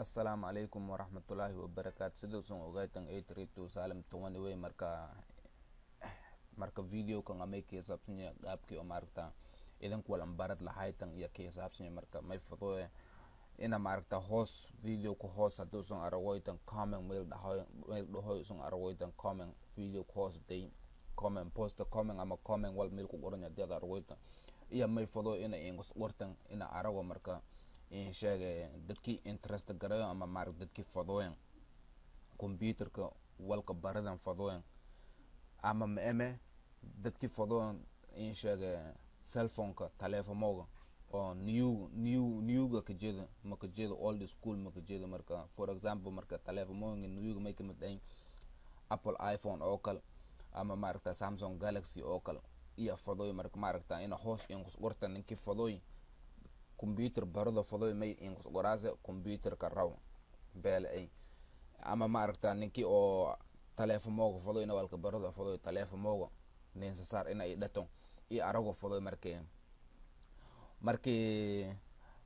Assalaamu calaykum waraxmatullaahi wabarakaatu. Siduusan ogaytan 832 Salim 20 wey. Marka videokan amay ka hisaabsanya qaabkii oo maaragta idinku walan barad lahaytan iyo ka hisaabsanya. Marka may fudude ina maaragta hoos video ku hoos haduusan aragoytan comment meel dhahoy, meel dhahoy usan aragoytan comment video ku hoos day comment, post comment ama comment wal meel ku qoran hadii aad aragoytan iyo may fudo ina ingus qortan ina arago. Marka in sheegay dadkii interest garayo ama maarag dadkii fadooyan computerka walka baradan fadooyan ama maeme dadkii fadooyan in sheegay cellphoneka taleefomoga oo newga kajeeda, ma kajeeda old school ma kajeeda. Marka for example, marka taleefomooyinka newga may kamid ahayn Apple iPhone oo kale ama maaragta Samsung Galaxy oo kale iyo fadooy. Marka maaragta ina hoos inkus qorta ninkii fadooy computer barada fadoy may inkus qoraase computerka raw beele ay ama maaragta ninkii oo taleefomooga fadoy ina walka barada fadoy taleefomooga ninsa saar ina i dhato iyo arago fadoy. Markii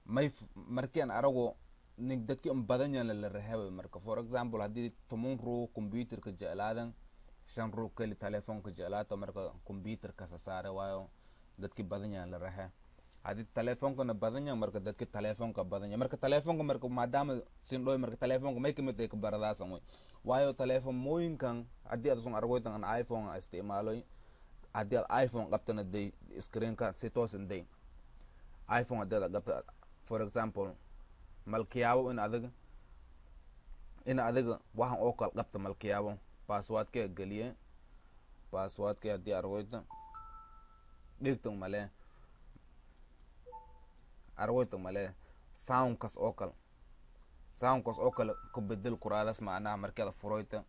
may markii aan arago nin dadki un badan yana la rahaway. Marka for example, haddii 10 ruu computerka jeclaadan, 5 ruu keli taleefonka jeclaato, marka computerka sa saare, waayo dadki badan yana la rahe. Haddii taleefonkana badan yahay, marka dadki taleefonka badan yahay, marka taleefonka marka maadaama sindhoy, marka taleefonka may kamid tahay kabaradaasan wey. Waayo taleefomooyinkan haddii aad usan argoytan an iPhone a isticmaaloy, haddii aad iPhone qabtana day screenka si toosan day iPhone haddii aad qabta, for example, malkiyaabo in adiga waxan oo kale qabta, malkiyaabo passwordkee geliye, passwordkee haddii argoyta dhigtan male argoyta male soundkas oo kale, soundkas oo kale ku bedel kuraadas. Macnaha markii aad furoyta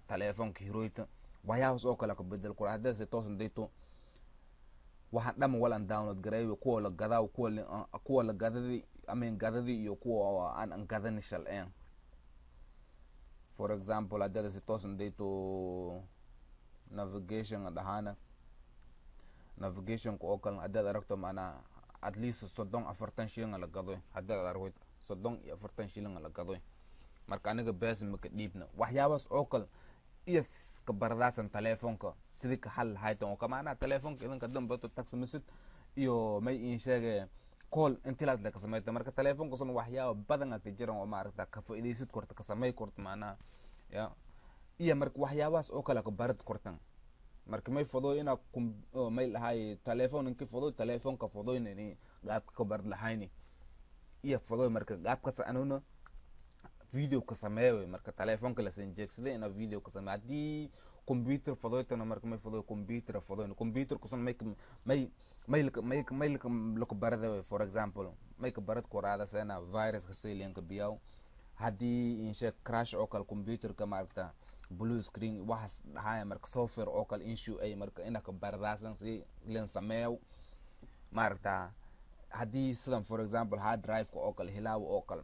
taleefonka hiroyta, waxyaabaas oo kale ka bedel kura. Haddii si toosan dayto waxaan dhama walan download gareeyo kuwa la gadaa, kuwa la gadadi amen gadadi iyo kuwa aan an gadani shalceen. For example, haddii si toosan dayto navigation dhahana, navigationka oo kale haddaad aragto, macnaha at least 30 40 shilling la gadoy. Haddaad aragto 30 iyo 40 shilling la gadoy, marka aniga bees maka dhiibna. Waxyaabaas oo kale iyo ka baradaasan taleefonka sidii ka hal lahaytan oo ka macnaha taleefonka idinka dambato text message iyo may in sheege call intilaas la ka samayta. Marka taleefonka son waxyaaba badan a ka jiran oo maaragta ka faa'iidaysid korta, ka samay korta macnaha ya iyo marka waxyaabahaas oo kale ka barad kortan. Marka may fado ina may lahay taleefon inki fado taleefonka fadoynani qaabka ka barad lahayni iyo fadoy. Marka qaabkas anuna video ka sameeyo, marka taleefonka la sanjeegsaday ina video ka sameeyo. Haddii computer fadoytana, marka may fadoy computer fadoyna computer kusan may laka barada. For example, may ka barad kuraada sena viruska silinka biyaw, haddii inshe crash oo kale computerka maaragta blue screen waxaas dhahaya, marka software oo kale issue ay marka ina ka baradaasan si lin sameeyo. Maaragta haddii sidan for example hard drive-ka oo kale hilaaw oo kale,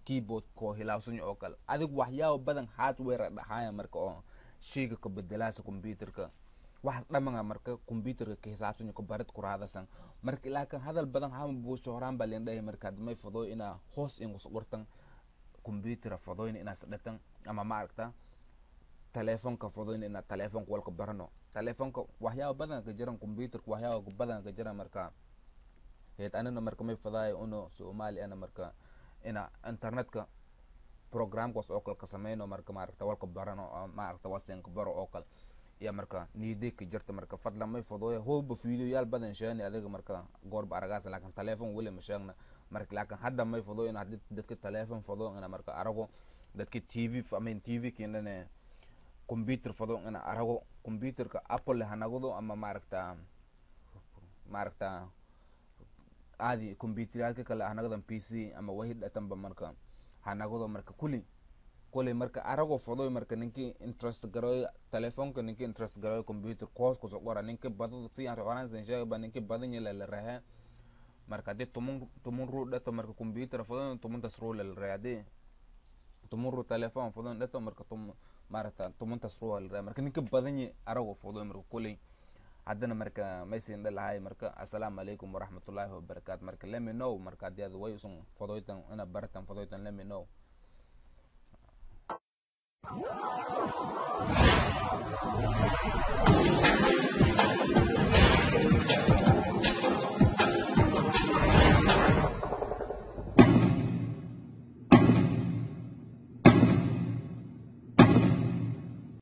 keyboard ko hilaawsan oo kale, adig waxyaabo badan hardware dhahaya, marka oo sheyga ka bedelaasa computerka waxaas dhamanga, marka computerka ka hisaabsan ka barad kuraadasan. Marka laakiin hadal badan hama buusto horaan baa leen dhahay. Marka may fado ina hoos ingus qortan computer fadoyna inaas dhatan ama maaragta taleefonka fadoyna ina taleefonka walka barano. Taleefonka waxyaabo badan ka jiran, computerka waxyaabo badan ka jiran. Marka heed anina marka may fadaayo uno Soomaali ana marka ina internetka programkaas oo kale ka sameyno, marka maaragta walka barano, maaragta walsenka baro oo kale iyo marka niiday ka jirta. Marka fadlan may fadooya hooba videoyaal badan sheegni adiga marka goorba aragaas, laakiin taleefon weli ma sheegna. Marka laakiin hadda may fadoo ina hadii dadka taleefon fado ina marka arago, dadka TV, I mean TV kindane computer fado ina arago, computerka Apple hanagado ama maaragta aadi computeryaalka kale hanagadan PC ama wahid dhatanba marka hanagado. Marka kuli marka arago fadoy, marka ninkii interest garoy telefonka, ninkii interest garoy computer koos kusoo qora, ninkii badada si aan horan sheegay ba ninkii badan yahay la rahe. Marka haddii 10 ruu dhato, marka computer fadoy 10-taas ruu la rahe. Haddii 10 ruu telefon fadoy dhato, marka maaragta 10-taas ruu la rahe. Marka ninka badan yahay arago fadoy. Marka kuley haddana marka maysin dhalahay. Marka assalaamu calaykum waraxmatullaahi wabarakaatu. Marka let me know, marka haddii aad way usan fadoytan ina baratan fadoytan, let me know.